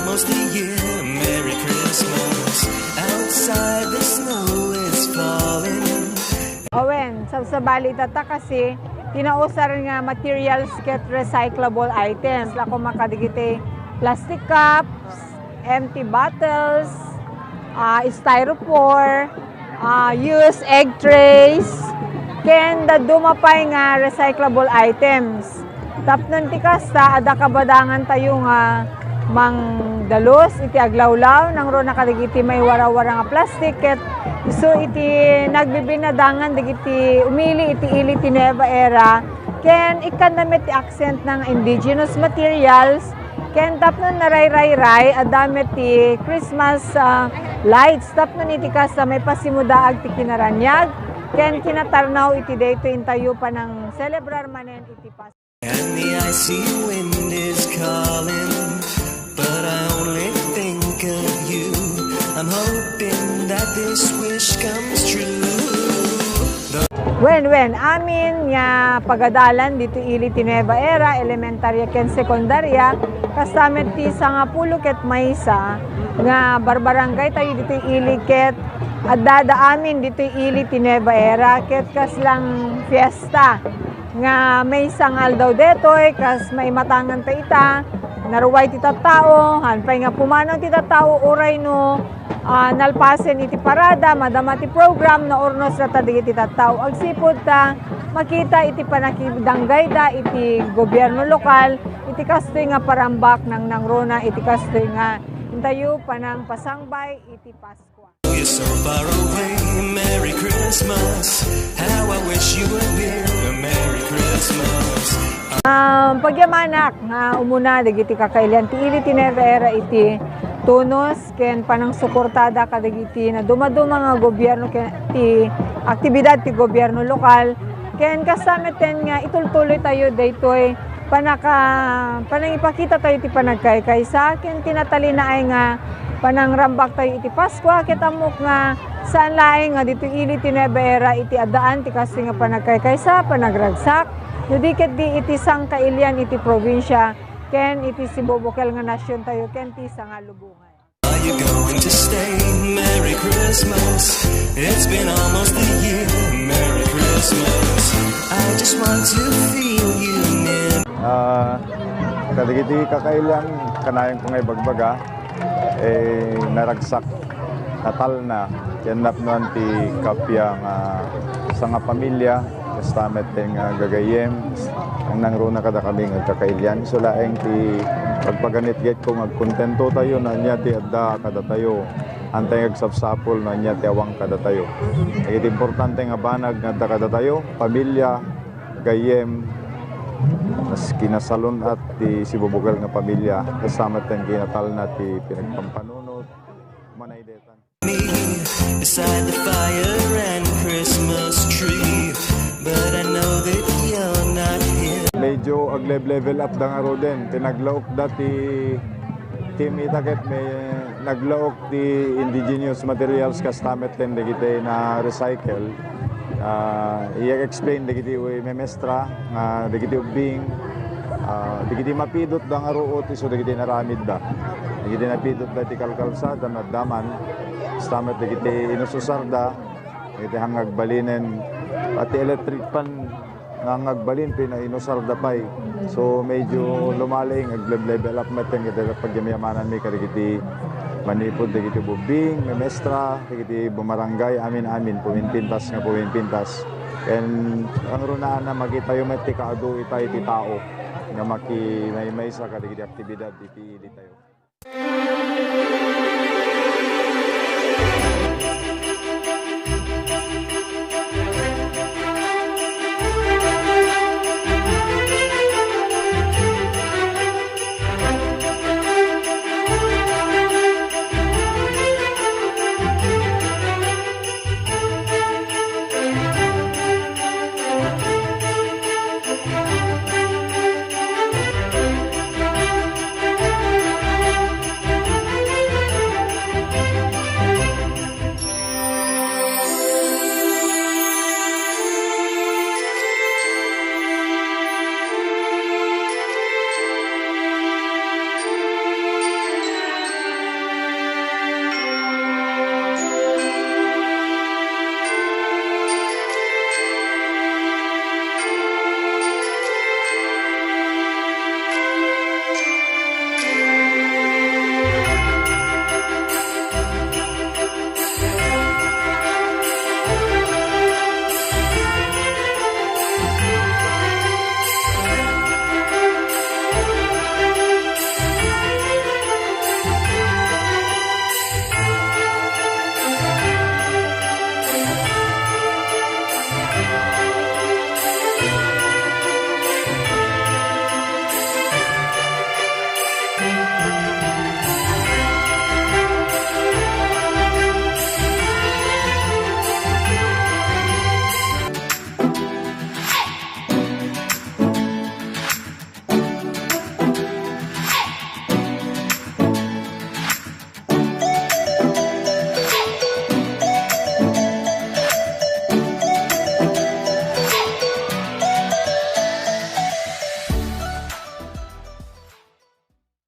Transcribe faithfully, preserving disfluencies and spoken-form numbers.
Almost a year, Merry Christmas. Outside the snow is falling. Awen, sabsabali ita ta kasi ti nausar nga materials ket recyclable items. La koma kadagiti plastic cups, empty bottles, ah, styrofoam, ah, used egg trays, ken dadduma pay nga recyclable items. Tapno iti kasta, adda kabadangan tayo nga mangdalus iti aglawlaw, nangruna kadagiti maiwarawara nga plastic, ket isu iti nagbibinadangan dagiti umili iti ili ti Nueva Era, ken ikkanda met ti accent nga indigenous materials, ken tapno narayrayray, adda met ti Christmas, ah, lights, tapno iti kasta, maipasimmudaag ti kinaraniag ken kinatarnaw iti daytoy intayo panangselebrar manen iti Pasko. And the icy wind is calling, but I only think of you. I'm hoping that this wish comes true. Wen, wen, amin nga pagadalan ditoy ili ti Nueva Era, elementarya ken sekundarya, kasta met ti sangapulo ket maysa nga barbarangay tayo ditoy ili ket adda amin ditoy ili ti Nueva Era ket kaslang fiesta nga maysa nga aldaw detoy, kas maimatangan ta ita, naruay ti tattao, han pay nga pumanaw ti tattao, uray no, ah, nalpasen iti parada, madama ti program, naurnos dagiti tattao. Agsipud ta makita iti panakidanggayda iti gobierno lokal, iti kastoy nga parambak nangnangruna, iti kastoy nga intayo panangpasangbay iti Pasko. You're so far away. Merry Christmas. How I wish you were here. Merry Christmas. Um, pagyamanak nga umuna dagiti kakailian ti ili ti Nueva Era iti tunos ken panangsuportada kadagiti nadumaduma nga gobierno ken ti aktibidad ti gobierno lokal. Ken kasta metten nga itultuloy tayo daytoy panaka-, panangipakita tayo ti panagkaykaysa ken ti natalinaay nga panangrambak tayo iti Paskua, ket ammok nga saan laeng nga ditoy ili ti Nueva Era iti addaan ti kastoy nga panagkaykaysa, panagragsak, no di ket di iti sangkailian iti probinsia ken iti sibubukel nga nasion tayo ken ti sangalubongan. Are you going to stay? Merry Christmas. It's been almost a year. Merry Christmas. I just want to feel you near. Ah, kadagiti kakailian, kanayon ko nga ibagbaga, eh, naragsak, natalna, ken napnoan ti kappia nga sangapamilia, kasta met ti nga gagayyem, nangnangruna kadakami nga agkakailian. Isu laeng ti pagpaganitgaytko nga agkontento tayo no ania ti adda kadatayo. Ania ti agsapsapul no ania ti awan kadatayo. Dagiti importante nga banag nga adda kadatayo, pamilia, gayyem, kas kinasalun-at ti sibubukel nga pamilia, kasta met ti kinatalna ti pinagpampanunot, manay detan. Me beside the fire and Christmas tree, but I know that you're not here. Medyo ag-level up da ngaruden, ti naglaokda ti team ita ket may naglaok ti indigenous materials kasta met ken dagiti na-recycle. Ah, i-explain dagiti memestra nga dagiti ubbing, ah, dagiti mapidotda nga ruot isu dagiti naramidda. Dagiti napidotda iti kalkalsada, naddaman, kasta met dagiti inususarda, dagiti hangagbalinen, pati electric fan nga hangagbalin, pinainusarda pay. So, medyo lumaling, ag-level up met iti pagyamayamananmi kadagiti manipud dagiti ubbing, memestra, dagiti bumarangay, amin-amin, puminpintas nga puminpintas. Ken nangrunaan a makitayo met ti kaadu ita iti tao nga makimaymaysa kadagiti aktibidad iti ili tayo.